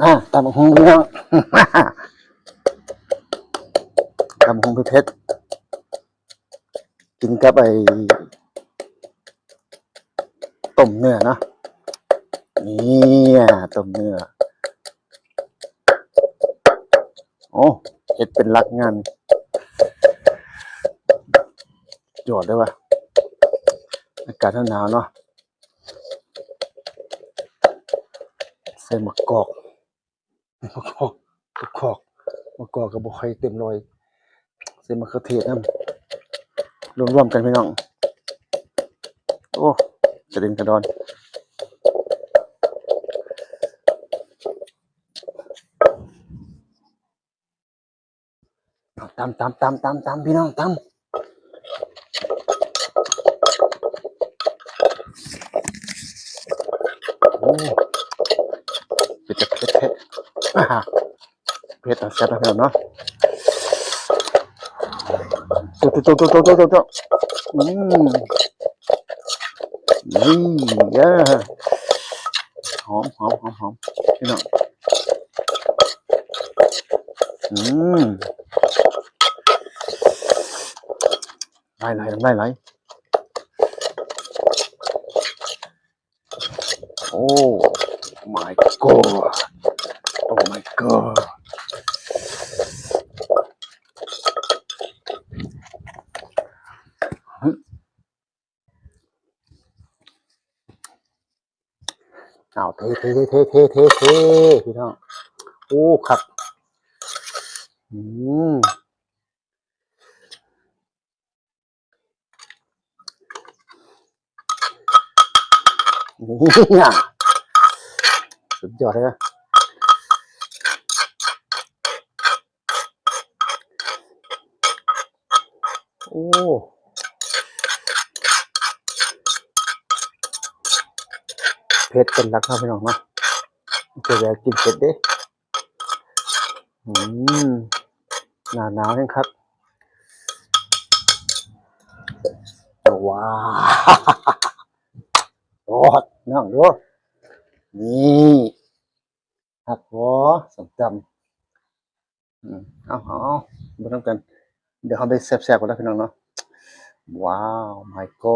ອ່າ ຕຳບັກຫຸ່ງພີ່ນ້ອງ ຕຳບັກຫຸ່ງເຜັດໆ ກິນກັບໄອ້ຕົ້ມເນື້ອເນາະ ນີ້ ຕົ້ມເນື້ອ ໂອ້ ເຮັດເປັນຫຼັກງານ ຍອດເລີຍວ່າ ອາກາດໜາວໆເນາະ ໃສ່ໝາກກອກ ໝາກກອກ ໝາກກອກ ໝາກກອກກໍບໍ່ຄ່ອຍເຕັມຮ້ອຍ ໃສ່ມະເຂືອເທດນຳ ລວມໆກັນພີ່ນ້ອງ ໂອ້ ກະເດັນກະດອນ. ຕຳ ຕຳ ຕຳ ຕຳ ຕຳ ພີ່ນ້ອງ ຕຳ ໂອ້ ເຜັດ ເຜັດ ເຜັດ ເຜັດ ເຜັດ ແຊບນະພີ່ນ້ອງເນາະ ໂຕ ໂຕ ໂຕ ອືມ ນີ້ ເອີ ຫອມ ຫອມ ຫອມ ຫອມ ພີ່ນ້ອງ ອືມ ຫຼາຍໆ ຫຼາຍໆ ໂອ້ my god oh my god ອ້າວ ເທ ເທ ພີ່ນ້ອງ ໂອ້ ຄັກ ອືມ ນີ້ ສຸດຍອດເລີຍ ໂອ້ ເຜັດເປັນຫຼັກເນາະພີ່ນ້ອງເນາະ ເພິ່ນຢາກກິນເຜັດເດ້ ອືມ ໜ້າໜາວແຮງຄັກ ວ້າວ ໂອ້ຍ ນ້ອງດູ ນີ້ ຄັກບໍ່ ສົ້ມຕຳ ອືມ ເອົາ ເອົາ ເບິ່ງນຳກັນ ດຽວເຮົາໄປແຊບໆກັນເດີພີ່ນ້ອງເນາະ ວ້າວ my god